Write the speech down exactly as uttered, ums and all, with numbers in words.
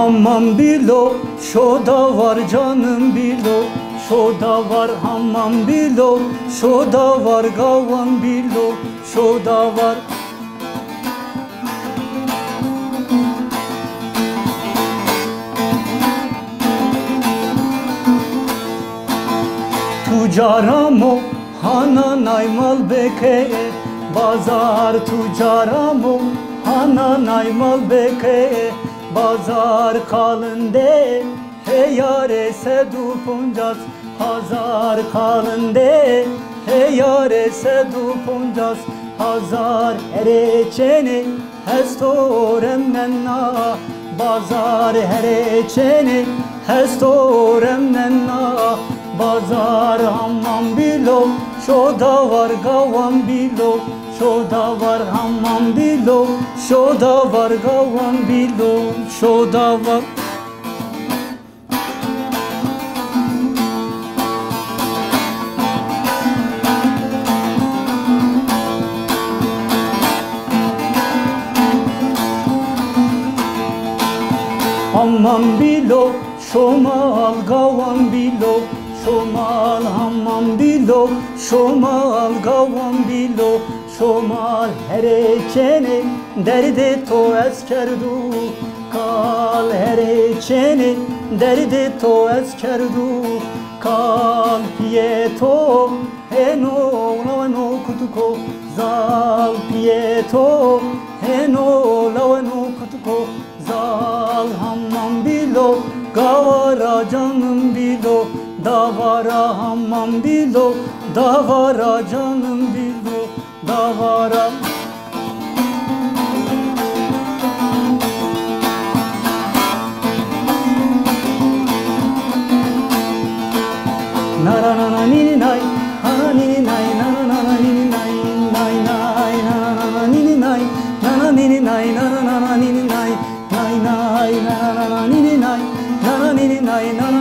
Hamam bîlo, şo da war canım bîlo, şo da war hamam bîlo, şo da war gawan bîlo, şo da war. Tucar amo, hananay mal bikeye bazar, tucar amo, hananay mal bikeye bazar, kalın de heyare sed u poncas hazar, kalın de heyare sed u poncas hazar, herê çênê hesto remnena bazar, herê çênê hesto remnena bazar, hamam bîlo, şo da war gawan bîlo, şo da war hamam bîlo, şo da war gawan bîlo, şo da war. Hamam bîlo, şomal gawan bîlo, şomal hamam bîlo, şomal gawan bîlo, şomal herê çênê derdê to ez kerdu kal, herê çênê derdê to ez kerdu kal, piyê to hêno laweno kutiko zal, piyê to hêno laweno kutiko zal, hamam bîlo, gawara canım bîlo, davara hamam bîlo, davara canım bîlo, davara. Nara nana nini nay, nana nini nay, nana nana nini nay, nay nay, nana nana nini nay, nana nini nay, nana nana nini nay, nay nay, nana nana nini nay, nana nini nay, nana